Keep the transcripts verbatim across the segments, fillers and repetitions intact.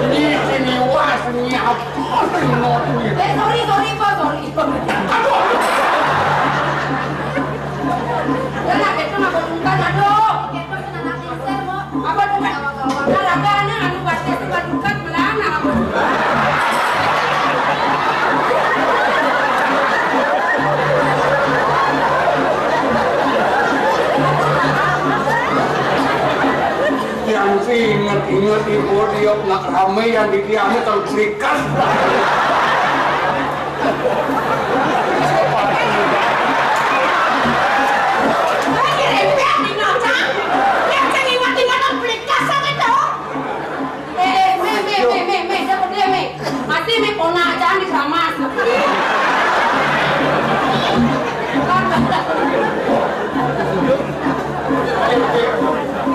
Ini sini, wah, sini apa? Sini, sini. Eh, sorry, sorry, Pak, sorry. Aduh, aduh. Udah lah, kita nggak bertungkan, aduh. Kita kena nanti share, mau. Apa tuh, Kak? Olahraga, anak, anu, baca suka duka, belahan, apa? Yang sih inget-inget ibu dia nak rame yang di dia tersikas. Eh, eh, me, me, me, me, me, dah gede, me. Masih me ponakan di sama.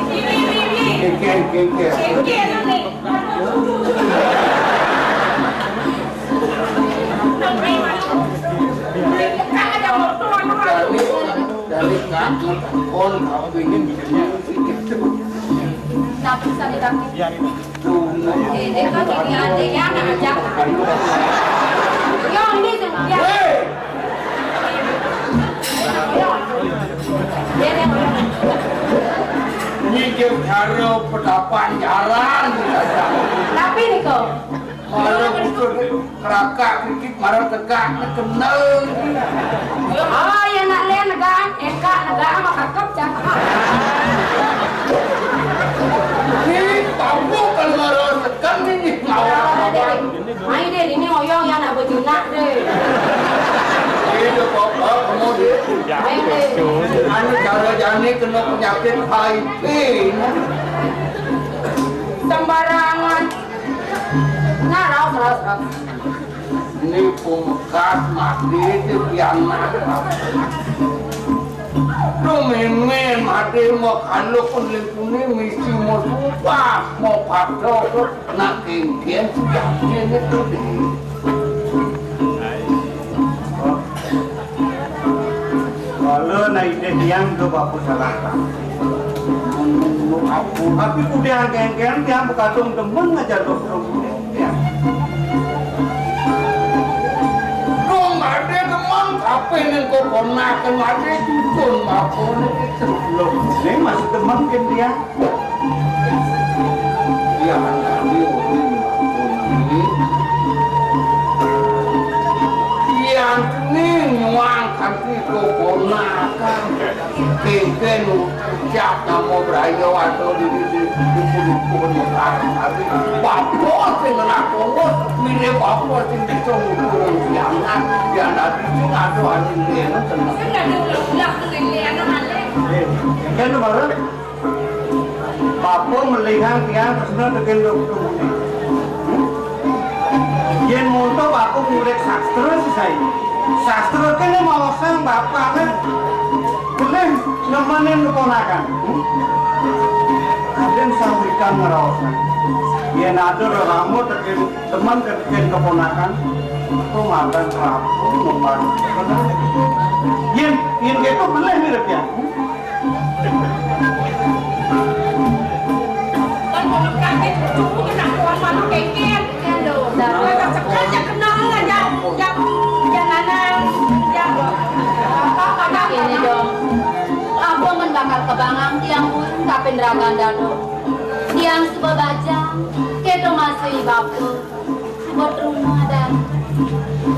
Ini, ini, ini. Kengke, kengke. Kengke, ini. Dari, dari kaki, kon, kau ingin bikin musik itu. Tapi bisa di kaki. Tuh. Eh, dia kan ini ada ya, anak aja. Yo, ini tuh, ya. Hei! Ini dia cara pedapan jalan. Tapi nih kok. Malah usul kerakak dikit, malah tegak, kenal. Oh, ya nak lihat negak, eka negak sama kakep cakep. Ini tahu kalau malah tekan ini, malah apa? Ayo deh, ini oyong ya, nak berjinak deh. Ini bapak kamu deh. Ayo deh. Anu cara jani kena penyakit H I V. Sembarangan. Nah, raos, raos, raos. Ini pungkas mati di pianak. Duh, mimin mati mau kalau pun lingkuni misi mau sumpah, mau patok, nak kengken sudah ini tuh di. Kalau naik deh tiang ke bapak salah. Aku, tapi udah kengken tiang bekasung temen ngajar dokter. Ya. Dong, ada teman, apa yang kau ponakan, ada cucun, apa ni? Loh, ini masih teman kan dia? Iya, kan, kan, dia orang ini. Iya, ini nyuang, kan, itu ponakan. Kengken ucap nama Brayo atau di, di, di, di, di, di, di, tapi bapa sing kena kongkos, milih bapa sing bisa ngukur siangan, dia nanti sing ada anjing dia, tenang. Kan baru Bapa melihat tiang tresna tekén Duktu Budi. Yén monto bapa ngulik sastra sih saiki. Sastra kéné maosang bapané. Gelih nemenin keponakan. Kadén sawikan ngraosang. Yén ada rerama tekén temen tekén keponakan, engko madan rampung ngembang. Yén, yén kéto gelih mirip ya. Kéné dong. Apa men bakal kebangang tiang pun kapin ragan dado. Tiang suba bajang, kéto masih bapa. Buat rumah dan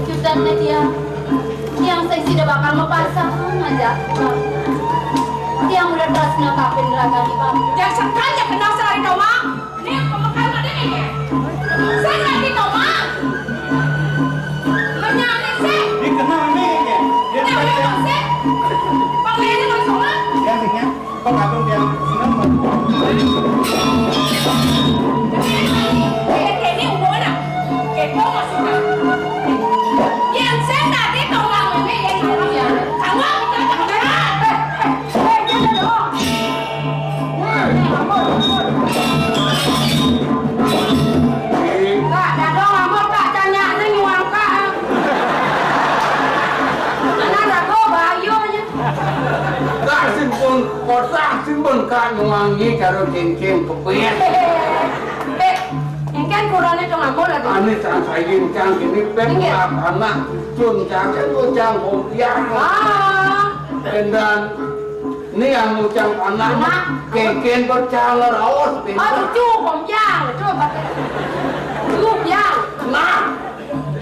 jutannya dia. Tiang sing sida bakal mapasang aja. Tiang udah tresna kapin ragan di bawah. Yang sekali kenal selain doang. Nih, pemekar ada nih. Saya lagi doang. Menyani sih. Ini kenal nih, ya. Dia kenal sih. Panggilnya langsung lah. Ya, sih, ya. Pengabung yang seneng. Kéné umurna. Kéto maksudna. Yén sing tadi tolak mémé yén malam ya. Kamu kita tak kenal. Eh, eh, eh, dia dong. Woi, kamu. Wangi karo cincin kepit. Pit, engken kurane dong amul lagi. Ane sang sayin cang kene pet. Inggih. Anak cun cang kan cang kopiah. Ah. Endan ni anu cang anak. Anak. Kengken bercang raos. Oh, pinter. Cucu kopiah, cucu. Cucu kopiah. Nah,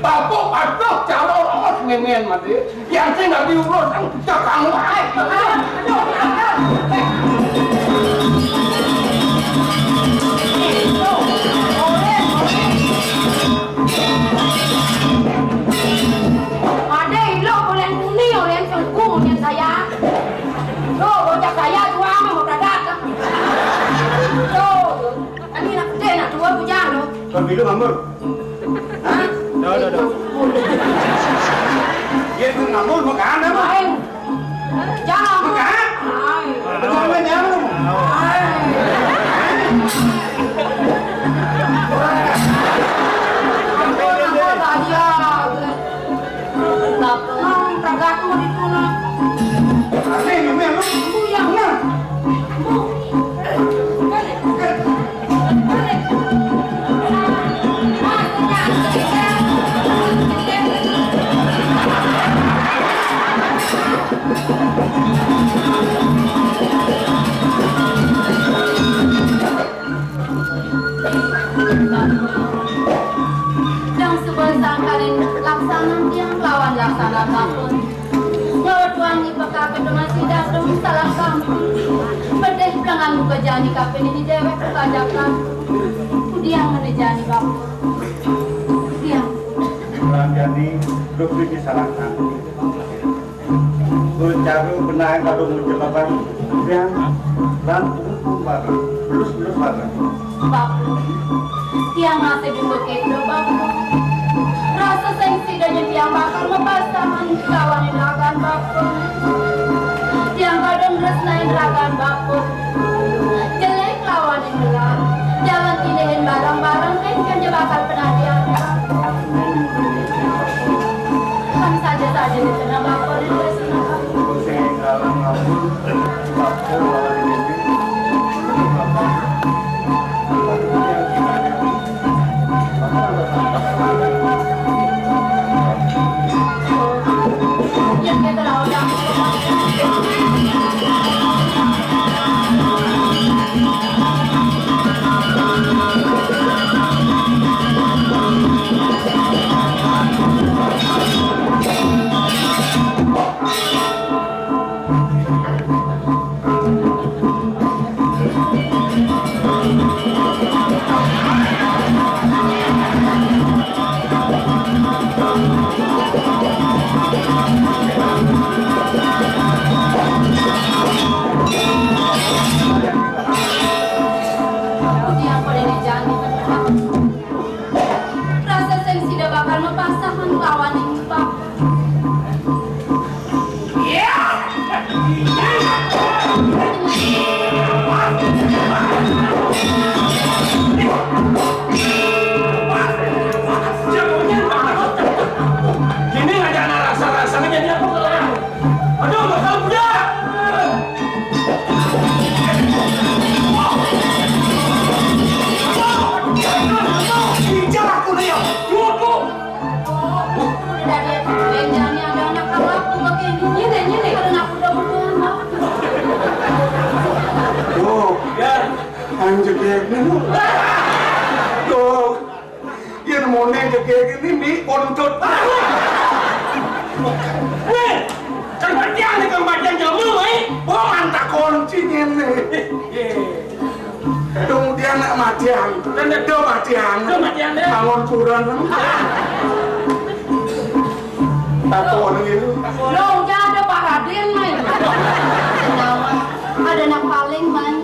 bapak patuh cang raos ngengen mati. Yang sing nggak diurus, ang cekang wae. Ade ilo boleh muni, oleh sengku, punya saya. Tuh, bocah saya tua, mau beragak. Tuh, ini nak gede, nak tua, bujang, tuh. Bang Bilu ngambul. Hah? Dah, dah, dah. Dia tu ngambul, makan apa? Lain. Jangan. Makan? Lain. Betul kan, jangan. Lain. Ampun, ampun, Raja. Lapang, ragaku dituna. Aneh, aneh, lu. Buyang. Nah. Bu. Balik. Dang suba sangkaning laksanan tiang lawan laksanan bapa. Ngawet wangi pekak kedemen si dadong salah kampung. Pedih plengan muka jani kapining dewek kajakan. Kudiang ngene jani bapa. Kudiang. Lan jani duk iki salah kampung. Tur cara benahe kado muncul apa? Yang lan kumpul bareng, belus-belus bareng. Bapa, tiang masih buka kedo, Bapa. Rasa sing sida nyediang bakal mapasangan kawanin ragan, Bapa. Tiang kadung tresnain ragan, Bapa. Jelek lawanin belah. Jalan pilihin bareng-bareng, kan kerja bakal penantian. Kan saja-saja di tengah Bapa dan Bapa. Sing kalang ngabul, Bapa lawan ini. Rasa sing sida bakal mapasangan lawan ing muka. Ini ada rasa-rasanya jadi apa? Aduh, bakal budak. Injak aku nih, ya. Dua, dua. Dadi aku benjani ada anak awak, aku kayak gini, deh, gini. Karena aku udah berdoa, maaf. Tuh, ya. Anjir, ya, ini. Tuh. Yen mone jegege ni, Mik, kontut. Nih, kan matian nih, kan matian jamu, eh. Oh, mantak kunci ngene. Eh, eh. Dong dia nak matian. Kan dia do matian. Do matian deh. Bangun kurang. Takon gitu. Lo, jangan ada Pak Raden, main. Ada anak paling, main.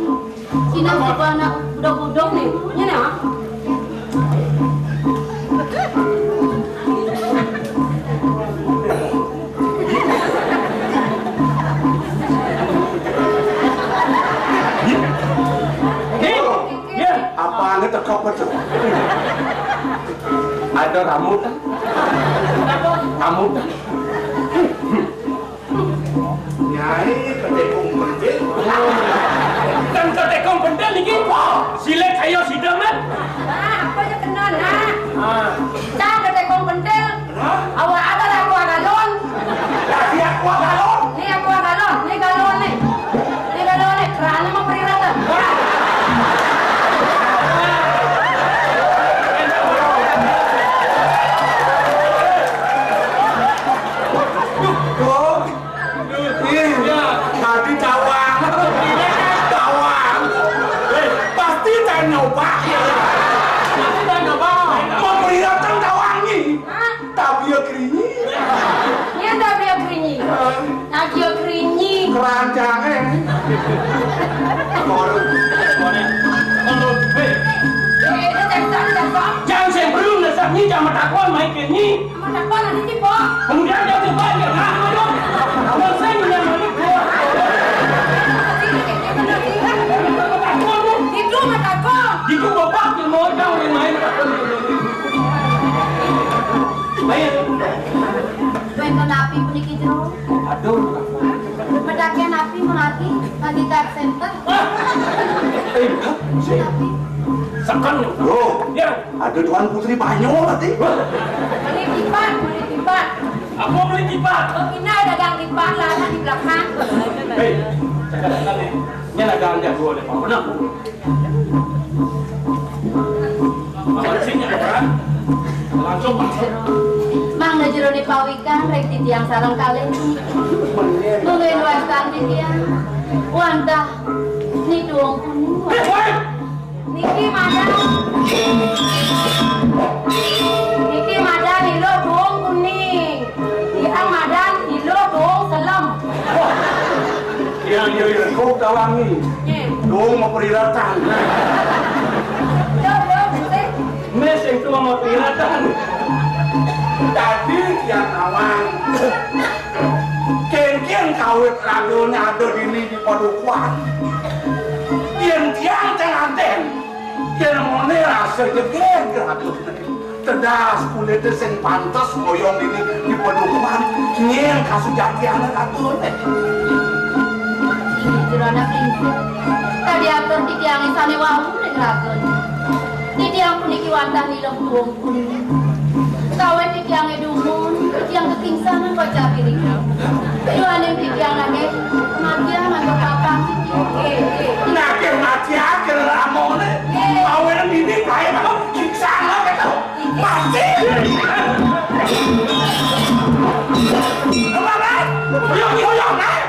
Sina suba anak budok-budok nih. Ini nah. Nih, ya. Apaan itu, apa tuh? Ada rambutan. Apa? Rambutan. Nyai, ketekung penting. Kan Tekong pentil niki. Wah, silet saya sida, men. Nah, apa aja kena, nah. Ah. Cang ke tekong pentil. Hah? Awak ada lah, aku galon. Lah, dia aku galon. Ni aku galon, ni galon ni. Ni galon ni, kerana mau perirakan. Duh, duh. Ih, tadi tawang. Tawang. Eh, pasti tak nyoba. Pasti tak nyoba. Mau perirakan tawang ni. Tapi ya kerinyi. Iya, tapi ya kerinyi. Tapi ya kerinyi. Keranjang, eh. Korup. Korup. Hei. Eh, itu cakap, cakap. Jangan saya belum, dasar ni jangan takut, main kerinyi. Sama takut nanti tiba. Kemudian dia tiba, dia nak dulu. Abang saya punya malu. Sini, sini, sini, sini. Takut tu. Itu mah takut. Itu bapak yang mau tahu yang main takut. Baik. Wénten napi puniki, Jero? Aduh. Medake napi menawi lagi call center? Ah. Eh, sih. Napi? Seken. Loh, ya. Ada Tuan Putri Banyo tadi. Beli tipat, beli tipat. Apa beli tipat? Oh, ini ada gang tipat lah, di belakang. Hei, cakap-cakap ni. Ini ada gang jago ada apa? Benar. Mangda jerone pawikan ring titiang sareng kalih puniki. Mungguing wastan titiang wantah Ni Duwung Kuning. Niki madan. Niki madan Ni Duwung Kuning. Tiang madan Ni Duwung Selem. Wah. Iya, iya, iya. Kok tawangi? Nggih. Dong mau periratan. Yo, yo, sing. Mes itu mau periratan. Tadi tiang nawang. Kénkén kawit ragane ada dini di padukuhan. Yén tiang tenganten, yén mone rasa jegég ragane. Tedas kulite sing pantes ngoyong dini di padukuhan nyén kasujatiane ragane. Inggih, Jero Anak Lingsir. Kadi atur titiange sane wau ring ragane. Titiang puniki wantah Ni Duwung Kuning. Kawit titiange dumun, titiang kekingsanan kocap iriki. Duaning titiang nanging matiang mantuk papan titiang. Nanging matiang kira amone. Awene dini kae kok kingsanan ketok. Mati. Kemana? Uyang, uyang, eh.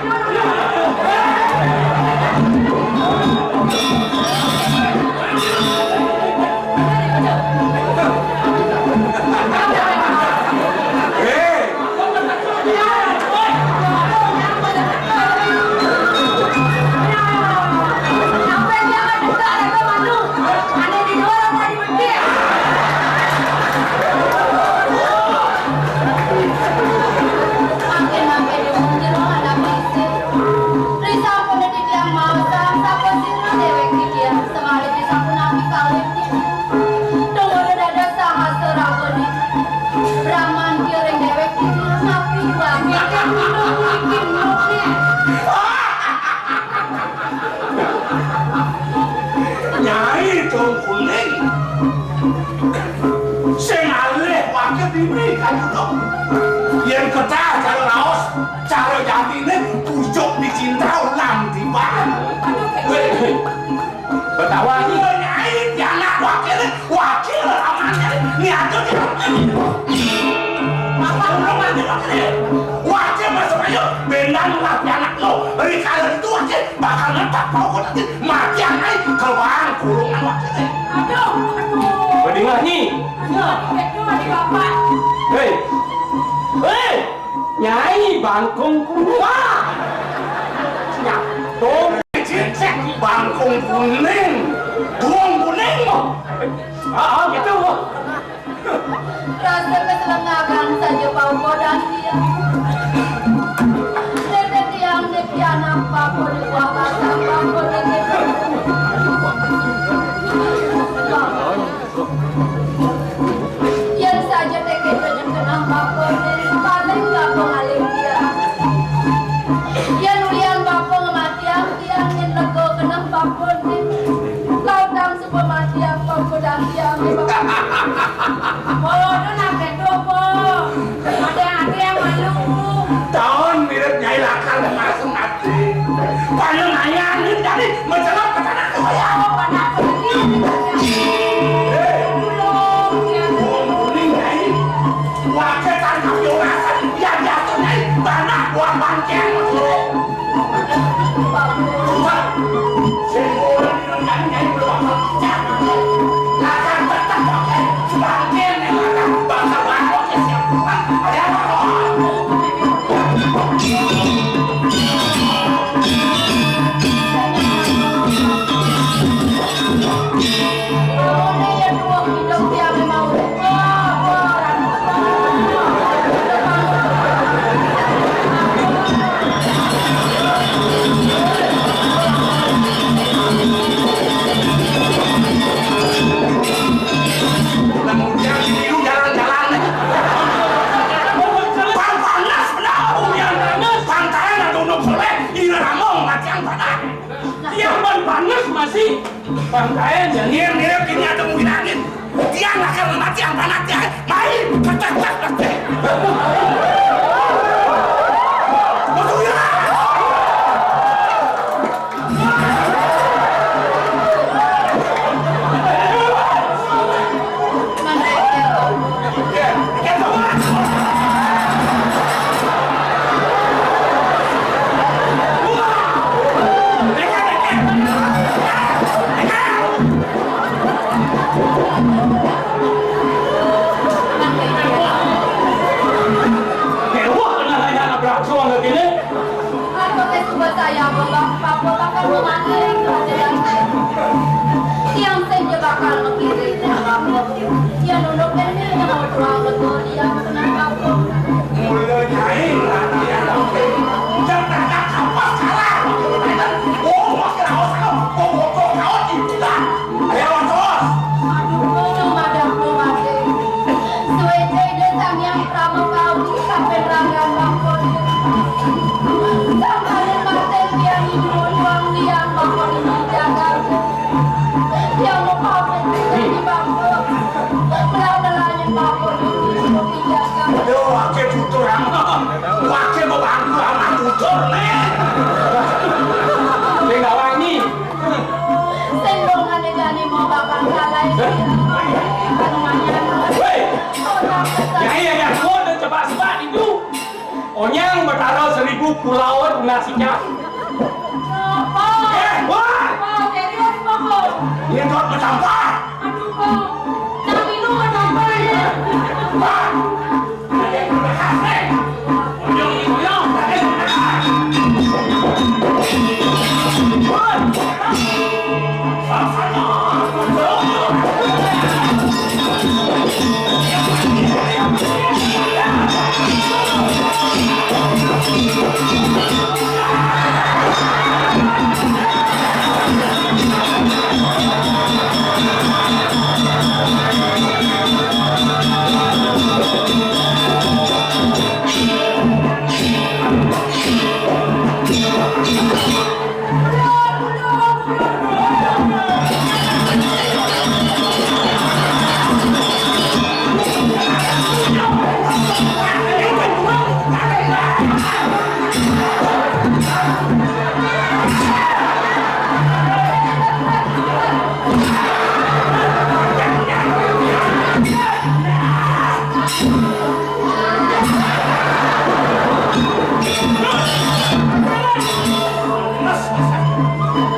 Eh. Mangkin-mangkin dumun jero anak misi. Risampun titiang maosang sampun sira dewek titiang, samali disampun nampi kalih titiang. Tunggu dados sahasa rawane. Brahman kiring dewek titiang, napi wangit ing gunung iki mungkin. Nyai Duwung Kuning. Sing alih wakil dini kadutung. Yén ketah cara raos, cara jatine pucuk dicinta ulam tiban. Wéh, Betawa iki. Iya, Nyai, pianak wakile, wakil amane. Niatu di wakil. Masa ulam mati wakile. Wakil masuk ayo, bendan lah pianak lo. Rikala itu wakil bakal ngetak paukut lagi. Mati anai ke bang kurungan wakile. Aduh, aduh. Bedingah, Nyi. Aduh, aduh, adik bapak. Hei. Hei. Nyai Bangkung Kuning. Wah. Nyai Bangkung Kuning. Duwung Kuning. Ah, ah, gitu. Rasa keselengahan saja paukodan dia. Dede tiang, dede anak, pakon buah batang, pakon dede. Yén saja teked nyekenang bakone, paling gampang alih dia. Mati apa, udah mati apa, Bang? Oh, lu nak kedo, Po. Ada-ada yang malu. Taun mirip Nyai Lakar masuk ati. Panjenengan jadi mencelok ke tanah kuya. Oh, panah kuya. Eh, Dulu, ya. Wong kuning, Nyai. Waké tan kapionasan, biar jatuh, Nyai. Tanah buah bangkeng. Coba. Sing ora direncanain belum apa. Jangan. Akan tetap pakai. Bangkeng, akan bakal bakal, ya, siap. Ada apa, Bang? Bang panas benar, Bang. Bang tahan atau nuk soleh, ini ramong, mati yang panas. Yang ban panas masih Bang Kaen, ya. Nir, nir, kini ada mau bilangin. Dia nggak akan mati yang panas, dia. Main, cetak, cetak, cetak. Betul ya? Mewah kena raya nabrak suang lagi ni. Aduh, eh, suka saya, Bapak. Bapak kan mengalir kerajaan. Tiang saja bakal mikirin, Bapak. Tiang nunduk ini, yang mau jual betul, dia kena, Bapak. Mula nyai, lagi yang penting. Jangan tak apa salah. Oh, makin haus, kau. Kau, kau, kau, kau, tidak. Ayo, terus. Aduh, Bang, madahku mati. Suwété Ida Sang Hyang Pramakawi kaping ragan bangkon. Sambalin marten tiang idup tuang tiang bangkon ini jagat. Tiang mau pamit dari bangkon. Belah-belahin bangkon ini idup di jagat. Aduh, aké tutur amat. Aké mau bangkon amat tutur, nih. Tinggal wangi. Sing dongane jani mau bakal kalah iki. Woi! Ya, ya, ya, gua udah coba sebab itu. Onyang Betara Seribu Pulau Nasika. Apa? Eh, wah! Apa? Serius, Bang? Ini kok bertambah. Aduh, Bang. Nang minum bertambah ya. Wah!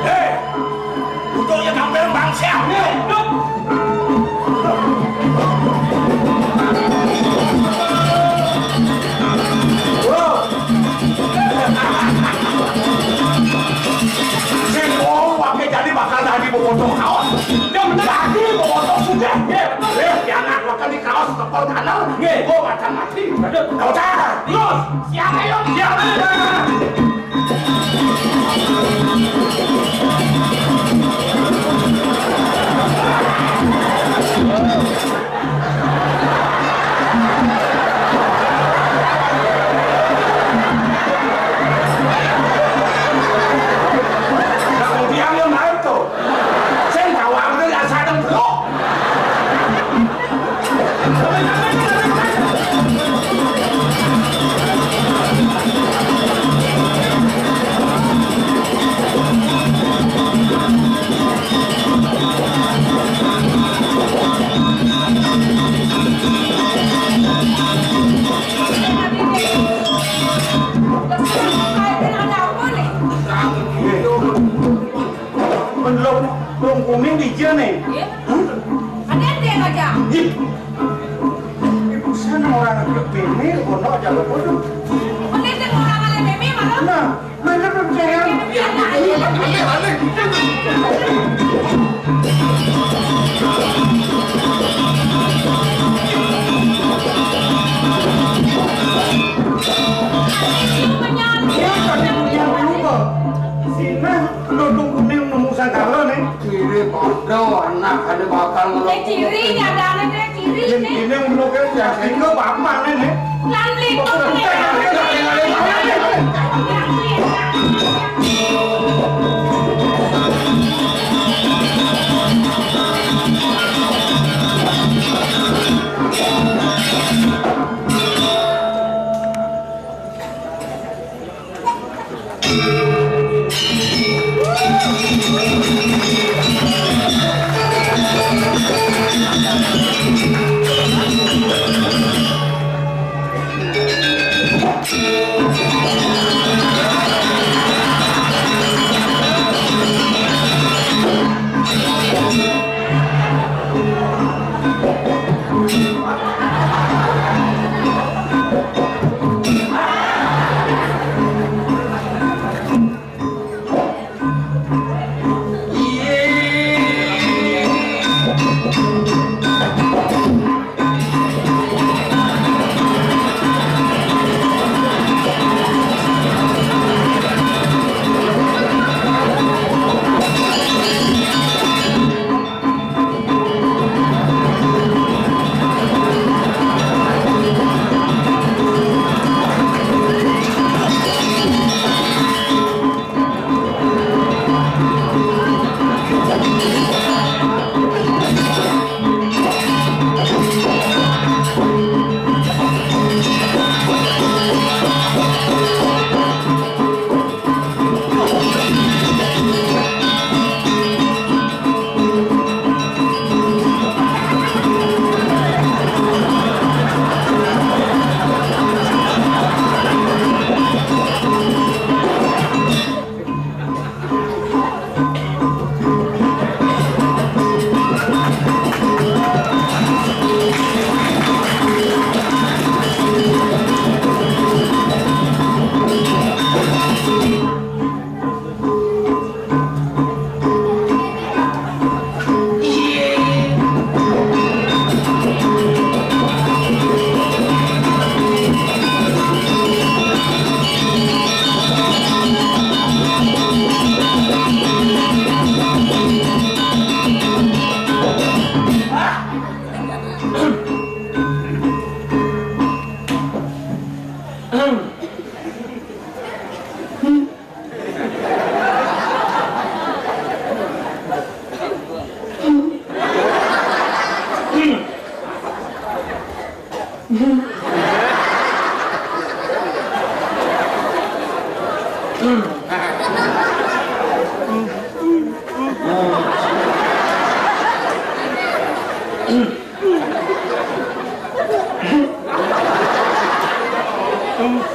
Hei! Utuh ya tampil bangsa. Sing mau pakai jadi bakal tadi bobotoh kaos. Yang bener tadi bobotoh sudah. Eh, jangan makan di kaos tepal kanan. Nggih. Oh, macam mati. Aduh, enggak usah. Terus, siapa yuk? Siapa? Kemudian yang naik tuh. Sing bawang itu ya, saya Nih. Iya. Hah? Ada yang dia ngajak. Ih. Ibu sana orang itu bini, ono jaga bodoh. Mana yang orang ada bini, malah? Nah, mana percaya? Iya, iya, iya. Iya, tadi yang berubah. Sini, lo tunggu nih, nemu sangkala nih. Kiri pada anak ada bakal ngelok. Ciri, ada anak ciri. Yang ini menurut yang tiga bapak nih. Lan mliput.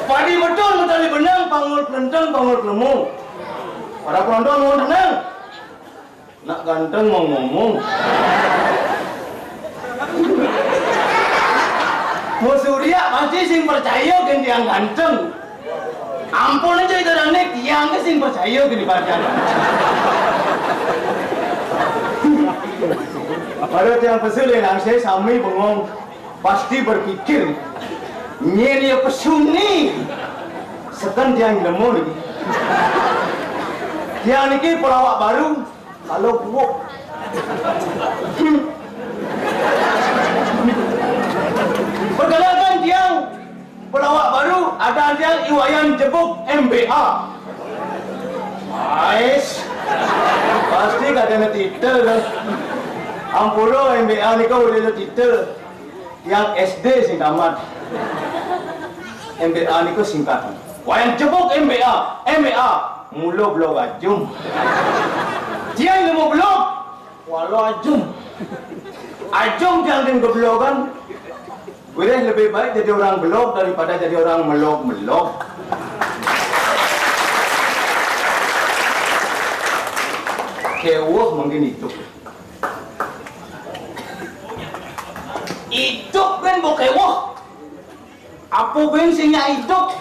Padi betul, tali benang, pangul pelenteng, pangul pelemu. Para penonton mohon tenang. Nak ganteng mau ngomong. Mau surya pasti sing percaya kan tiang ganteng. Ampun aja itu, Danik, tiang ke sing percaya gini pacar. Pada tiang pesul yang saya sami bengong, pasti berpikir, "Nyen ya pesuni." Seken tiang nemu nih. Tiang niki pelawak baru, kalau buuk. Perkenalkan tiang pelawak baru, ada tiang Iwayan Jebuk M B A. Ais, pasti kada netitel kan. Ampura M B A nika udah netitel. Yang S D sing tamat. M B A niku singkatan. Wayan Jebuk M B A, M B A, mula belog ajum. Dia yang mau belog, walau ajum. Ajum yang dia keblogan, boleh lebih baik jadi orang belog daripada jadi orang melog-melog. Kewuh mungkin itu. Bok kéwéh. Apa buin sing nyak idup?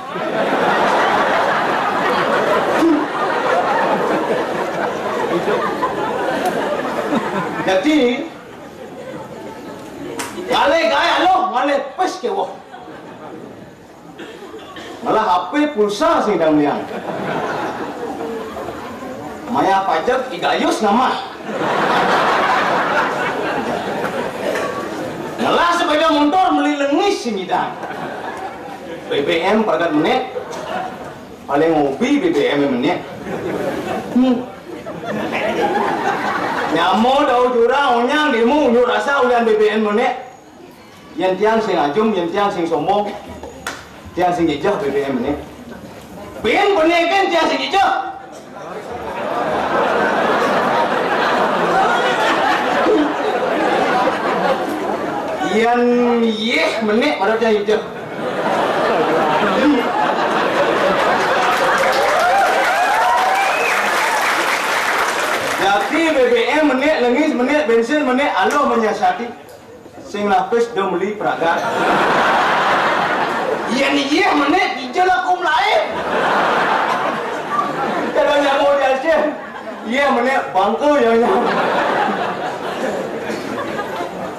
Dadi, ngalih gaé aluh, ngalih pis kéwéh. Malah H P pulsa sing dang liang. Maya pajek I Gayus nambah. Ngelah sepéda montor meli lengis sing nyidang. B B M pagat menék. Paling hobi B B M menék. Hmm. Nyama dau jurang onyang demo unjuk rasa ulian B B M menék. Yén tiang sing ajum, yén tiang sing sombong, tiang sing jejeh B B M né. Buin bené kén tiang sing jejeh. Yén yéh menék baru tiang jejeh. Jadi B B M menék, lengis menék, bensin menék, aluh menyiasati. Sing lapis da meli pragat. Yén iya menék, kija laku melaib. Kada nyambung di Aceh. Iya menék, bangka yang nyambung.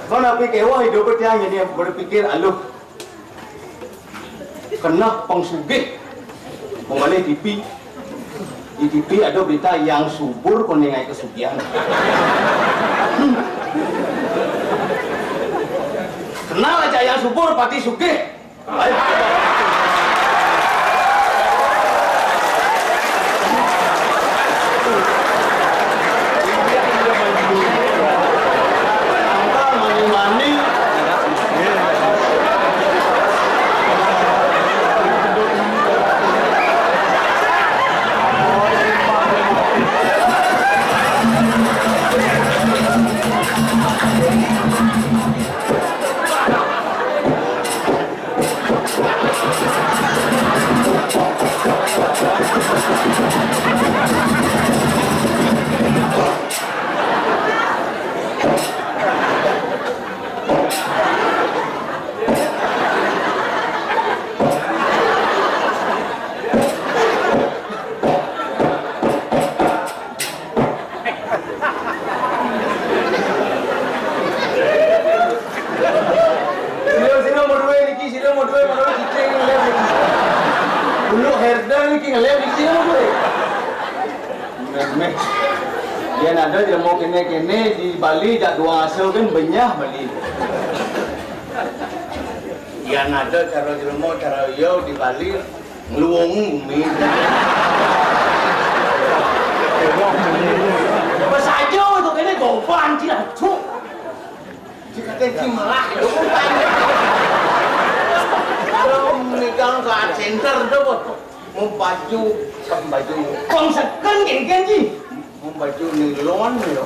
Kau napi kéwéh idup tiang ini berpikir aluh. Keneh pang sugih. Menggalih T V. Di T V ada berita yang subur koné ngaé kasugihan. Kenal aja yang subur pati sugih. Ayo. Mani-mani. Sira, sira mau duit niki, sira mau duit, mau duit cicing ngelem niki. Dulu herder niki ngelem niki, sira mau duit. Méh, méh. Yén ada jelema kéné-kéné di Bali jak duang asa kan benyah Bali. Yén ada cara jelema, cara iya di Bali ngluwung bumi. Besaja itu kéné goban, cih, aduh. Cih, kata cih melah, itu kan. Kalau menikah ke center tu, mau baju, bukan baju. Kong seken gini kan, cih. Mau baju nilon ya.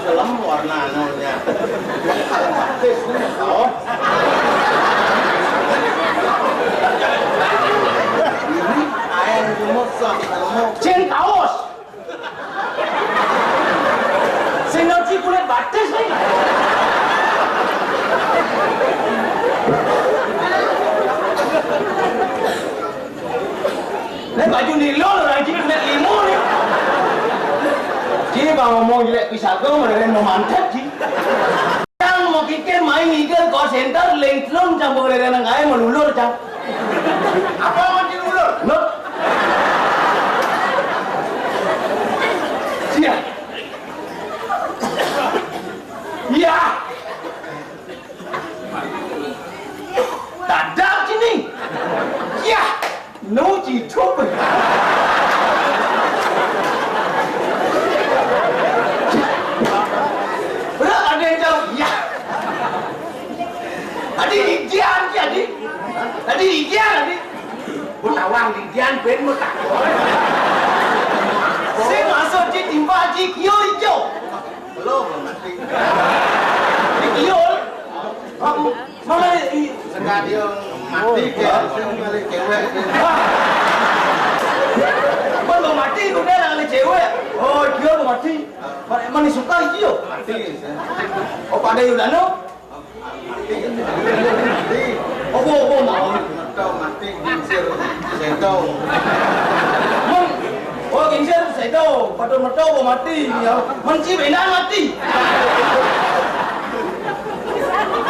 Selem warna anunya. Batis nih, oh. Ini air semua sah, semua. Cén kaos. Sing nyuci kulit batis nih. Né baju nilon orang cing kulit limo né. Cing bang ngomong jelék pisaga, modél mau mantep, cing. Cang mau kikir main ngigel call center, lengtlun cang, modél nang gaé melulur, cang. Apa mau dilulur? Loh. Sia. Iya. Dadap sini. Yah, nu cicup. Berat ada yang jawab, yah. Tadi ijian, tadi. Tadi ijian, tadi. Ku tawang ijian, ben mu takut. Saya masuk di timpa, di kio ijo. Belum mati. Di kiul. Mana i- Sekali mati ke, langsung balik cewek. Belum mati, udah lah cewek. Oh, dia belum mati. Mana, mana suka dia? Mati. Oh, pada Yudano? Apa, apa mawon? Metha mati, gingsir séda. Men, oh, gingsir séda, Batur Metha apa mati, ya. Men ci béndan mati.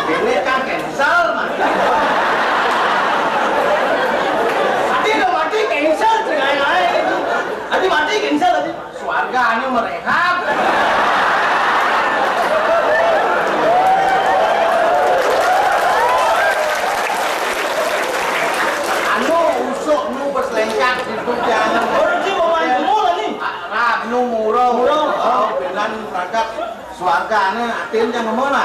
Ini kan cancel, Mas. Ati udah mati, cancel, cenah aé. Ati mati, cancel, ati. Swargané merehab. Anu usuk nu berselengkat itu jangan. Oh, iki pemain bola nih. Rab nu murung. Murung. Oh, benan ragat swargané atin jangan mana.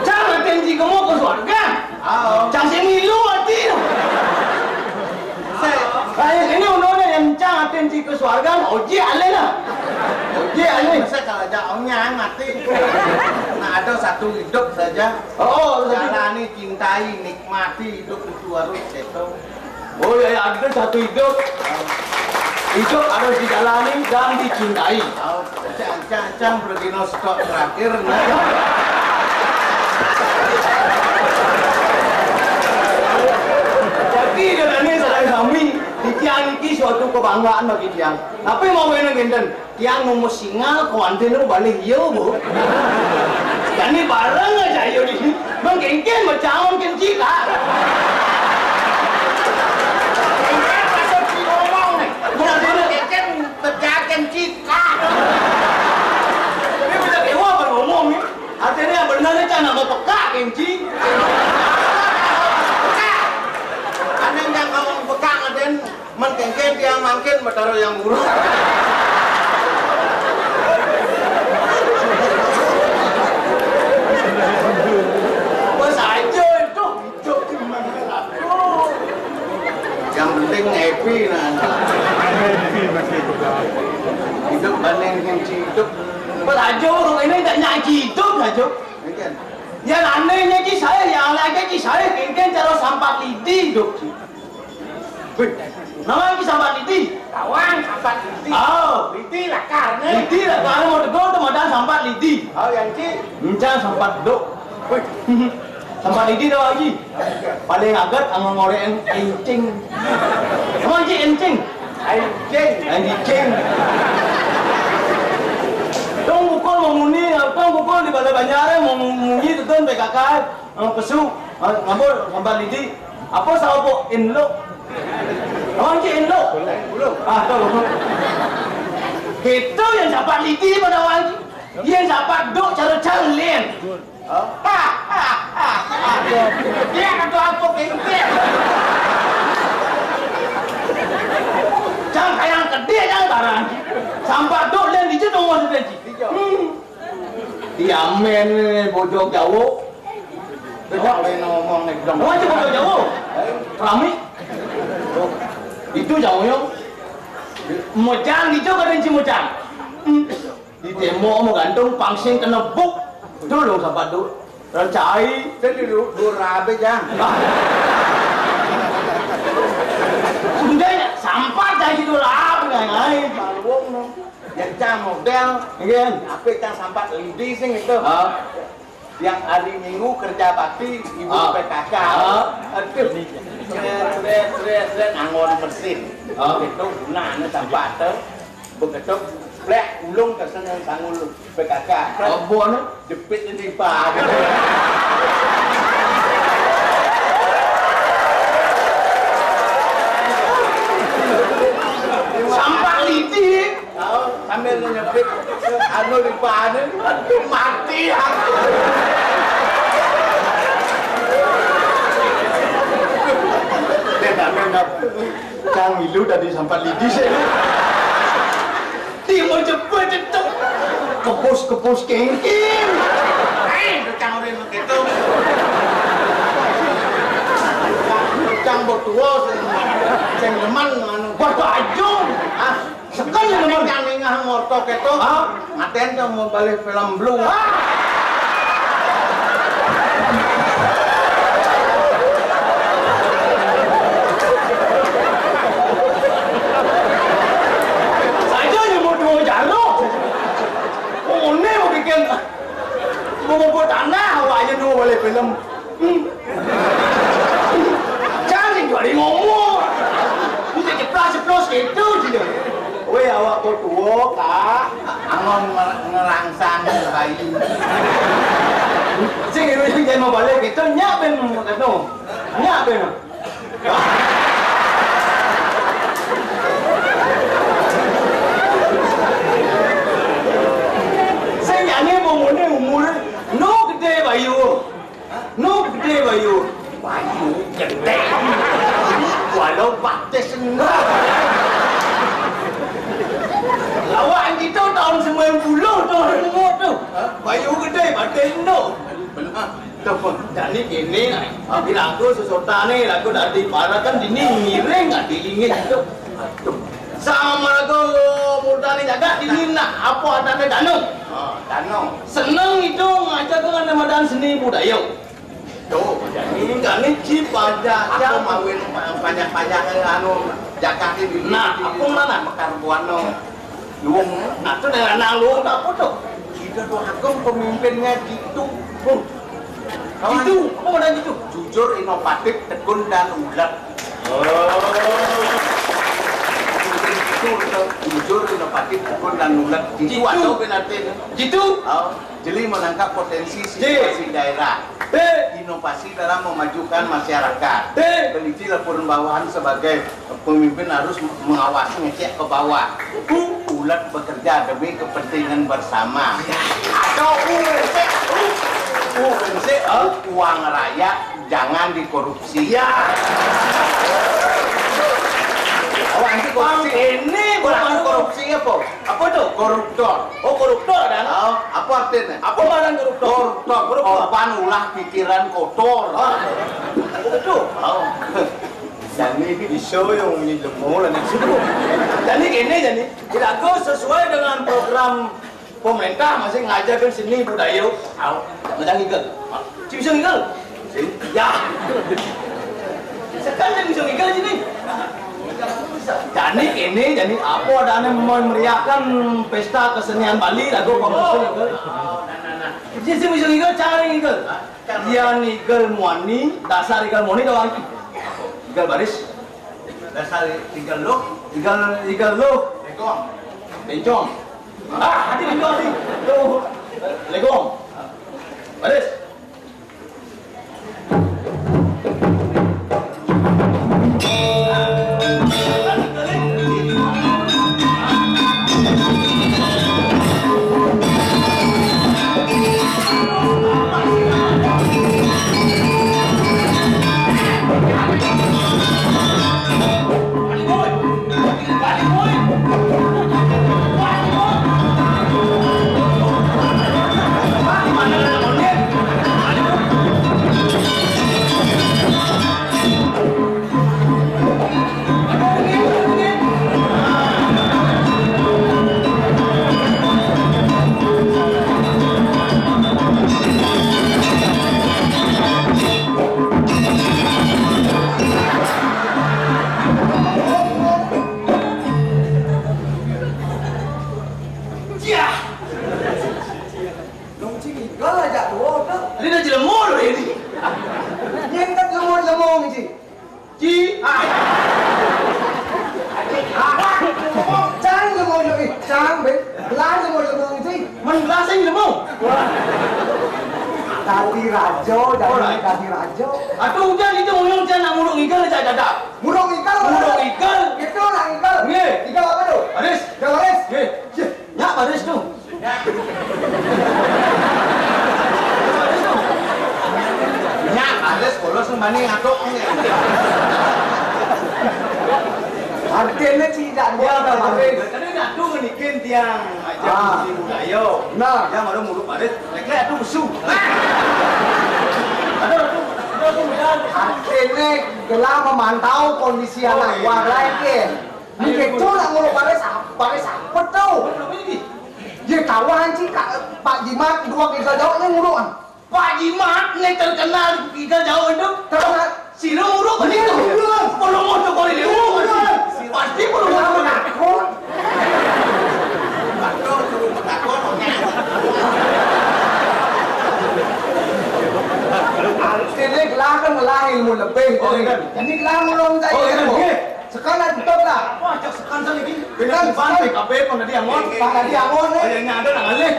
Jangan atin di kemu ke swarga. Oh. Cang sing milu ati. Kayak ini undangnya yang cang atin ci ke swarga, oji alé lah. Oji alé. Saya kalau aja onyang mati. Nah, ada satu hidup saja. Oh, oh, satu. Jalani, cintai, nikmati hidup itu harus gitu. Oh ya, ya, ada satu hidup. Hidup harus dijalani dan dicintai. Oh, cang, cang, cang, berdino stok terakhir, nah. Jadi, dengan ini, saudara kami, titiang iki suatu kebanggaan bagi tiang. Tapi mau enak ngenten, tiang nomor singal, kawan tiang nomor balik, iya, Bu. Jadi bareng aja, ayo di sini. Mengkengken, bercaun, kenci, Kak. Kengken, pasal si ngomong, nih. Bukan, bukan. Kengken, bercaun, kenci, Kak. Ini bisa dewa beromong, nih. Artinya yang benar, nih, kan nama peka, kenci. Peka. Ada yang ngomong peka, ada yang Men kengken tiang mangkin Betara Hyang Wuruk. Bos aja itu, hidup di mana aku. Yang penting happy, nah. Happy masih hidup. Hidup banding kunci hidup. Bos aja, orang ini tak nyaji hidup aja. Iya. Yang anehnya ki saya, yang lagi ki saya, kengken cara sampat lidi hidup. Wih, nama lagi sambat lidi? Kawan sambat lidi. Oh. Lidi lah karena. Lidi lah karena mau tegur tuh modal sambat lidi. Oh, yang ci. Encang sambat dok. Wih. Sambat lidi dah lagi. Paling agat anggo ngorek encing. Emang ci encing? Encing. Encing. Tong bukul mau muni, tong bukul di balai banjar mau muni tuh P K K. Ang pesu, ang ngabur, ngambal lidi. Apa sa opo? Inlo. Awan ki inlo. Ah, tahu. Kita yang dapat lidi pada awan ki. Yang dapat dok cara calin. Dia kata apa kengkek. Jangan kayak gede jangan barang. Sampai dok dan di situ mau sudah. Hmm. Diamen bojo Jawa. Coba kowe ngomong nek dong. Oh, itu bojo Jawa. Rami. Itu Jawa yo. Mojang itu kan si Mojang. Hmm. Di tembok mau gantung pangsing kena buk. Dulu sahabat dulu. Rancai. Jadi lu dua rabe jang. Sudah ya, sampah jadi dua rabe ngai. Palwong no. Yang cang model. Nggih. Apa cang sampat lidi sing itu. Ah. Yang hari Minggu kerja bakti ibu Ah. P K K. Ah. Aduh. Sret, sret, sret, sret, anggon mesin. Ah. Itu gunane sampat tuh. Begitu plek ulung ke sana sanggul P K K. Apa anu? Jepit ini, Pak. Sampak lidi. Tahu, sambil nyepit, anu di panen, mati aku. Dia tak mendapat. Cang milu tadi sampat lidi sih. Timun cepet cecep. Kepus-kepus kengking. Eh, itu cang udah begitu. Cang bertua sing, sing demen anu. Waduh, ayo. Ah, sekan ya demen. Cang ningah motor keto. Ah, ngaten cang mau balik film blue. Ah. Ngerangsang bayi. Sing ibu sing jangan mau balik itu nyak ben anu. Nyak ben. Sing jani umurnya umur no gede bayu. Nu gedé, Bayu. Bayu gedé. Walau batis enggak. Lawan kita tahun sembilan puluh tuh, nengok tuh. Bayu gedé, batis enggak. Benar. Tuh, jadi gini, tapi lagu sesotané, lagu dari para kan dini ngiring nggak diingin itu. Aduh. Sama lagu murdané jaga dini nah, apa adané danau? Oh, danau. Seneng itu ngajak dengan ramadan seni budaya. Tuh, jadi enggak nih, Cip, aja. Aku mawin banyak-banyak, anu, Jakarta di Nah, di- aku mana? Mekar Buana. Luwung. Nah, itu dengan anak luwung apa tuh? Kita tuh aku pemimpinnya gitu. Oh. Kawan. Gitu, apa mana gitu? Jujur, inovatif, tekun, dan ulet. Oh. Jujur, jujur, inovatif, tekun, dan ulet. Gitu. Gitu. Atau penalti. Gitu. Oh. Jeli menangkap potensi situasi daerah. Inovasi dalam memajukan masyarakat. Teliti laporan bawahan sebagai pemimpin harus mengawasi, ngecek ke bawah. Ulet bekerja demi kepentingan bersama. Atau uang rakyat jangan dikorupsi. Ya. Oh, anti korupsi. Ini bukan korupsi apa? Apa tuh? Koruptor. Oh, koruptor, Dan. Oh, apa artinya? Apa ngaran koruptor? Koruptor. Koruptor. Korban ulah pikiran kotor. Ah, betul. Oh. Jadi bisa yang ini lemu lah nih. Jadi gini, jadi dilaku sesuai dengan program pemerintah masih ngajarkan seni budaya. Au, jangan ngigel. Cik bisa ngigel? Ya. Sekarang cik bisa ngigel sini. Jadi ini, jadi apa adanya memeriahkan pesta kesenian Bali lagu pemasukan ngigel. Jadi sini bisa ngigel, cara ngigel. Dia ngigel muani, dasar ngigel muani doang. Ngigel baris. Dasar ngigel lu. Ngigel, ngigel lu. Bencong. Bencong. Ah, hati di kau ni. Tu. Legong. Baris. Yah! Dong cing, enggak lah, jak dua, udah. Ini dah jelema loh ini. Yang tak lemong-lemong, Ci. Ci. Ah. Cang lemong, lemong, eh, cang, be. Belah lemong, lemong, Ci. Men belah sing lemong. Tadi rajo, jadi tadi rajo. Aduh, udah itu ngomong jangan nak muruk ngigel aja dadak. Muruk ngigel. Muruk ngigel. Itu nak ngigel. Nggih. Ngigel apa tu? Baris. Ngigel baris. Nggih. Nyak baris tu. Nyak baris, kalau sembani ngatuk. Artinya tidak dia baris. Tadi ngatuk ngenikin tiang aja. Ah. Mesti budaya. Nah. Yang baru muruk baris, lek-lek tu besu. Ada tu, ada tu, ada. Artinya gelah memantau kondisi anak buah lain ke. Ini kecoh nak nguruk baris apa, baris apa tau? Dia kawan cik Pak Jimat dua tiga jauh ni nguruk. Pak Jimat ni terkenal tiga jauh itu. Terkenal. Sila nguruk baris tu. Kalau mau tu kau ni nguruk. Pasti perlu nguruk. Takut. Sini gelah kan gelah ilmu lebih. Oh, iya. Jadi gelah nguruk tadi. Oh, iya. Sekarang tutup lah. Apa ajak sekarang lagi? Kan pan P K P pan tadi angon. Pan tadi angon, eh. Oh, iya, ini ada nang alih.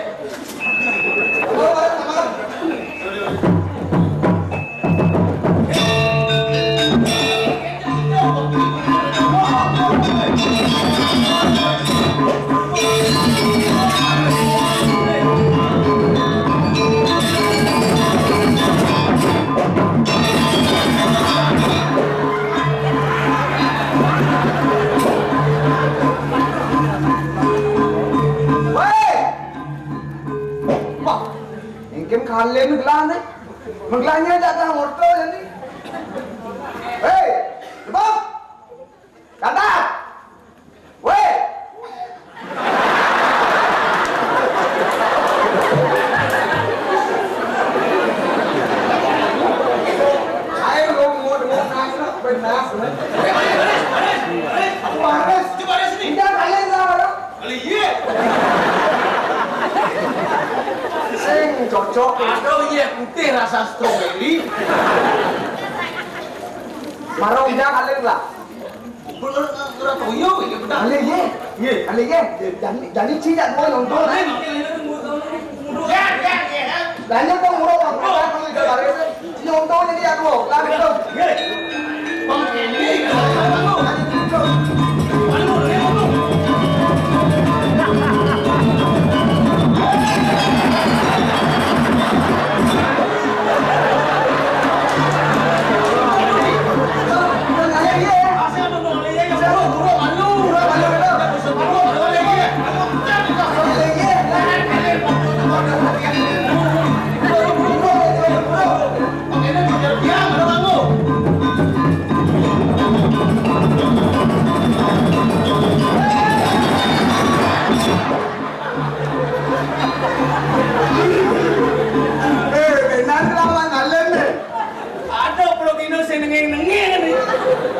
Woi! Wah, engkem kalen gelah ni. Meglanya jaga motor ni. Hei, Bang! Kata! Weh! Ayo, lo mau dengar nas, lo, benar, lo. Baris, baris, baris. Aku baris. Coba baris sini. Udah, kalian lah, lo. Kali iya. Sing cocok. Aduh, iya, putih rasa stroberi. Marong udah, kalian lah. Udah, udah, udah toyo, ya, udah. Alih, ye. Ye. Alih, ye. Jadi, jadi, cing, jak, gua nonton, eh. Ya, ya, ya. Lanjut dong, bro, bang. Bro. Bang, itu baris. Cing, nonton, jadi, aku. Lanjut, dong. Ye. Bang, ini, kalau, kalau, kalau. Lanjut, dong. Anu, ini, anu. Eh, benar lawan Allen, eh. Ada puluh kilo sing nengeng-nengeng ni.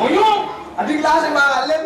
Oyong. Adik lah sama Allen.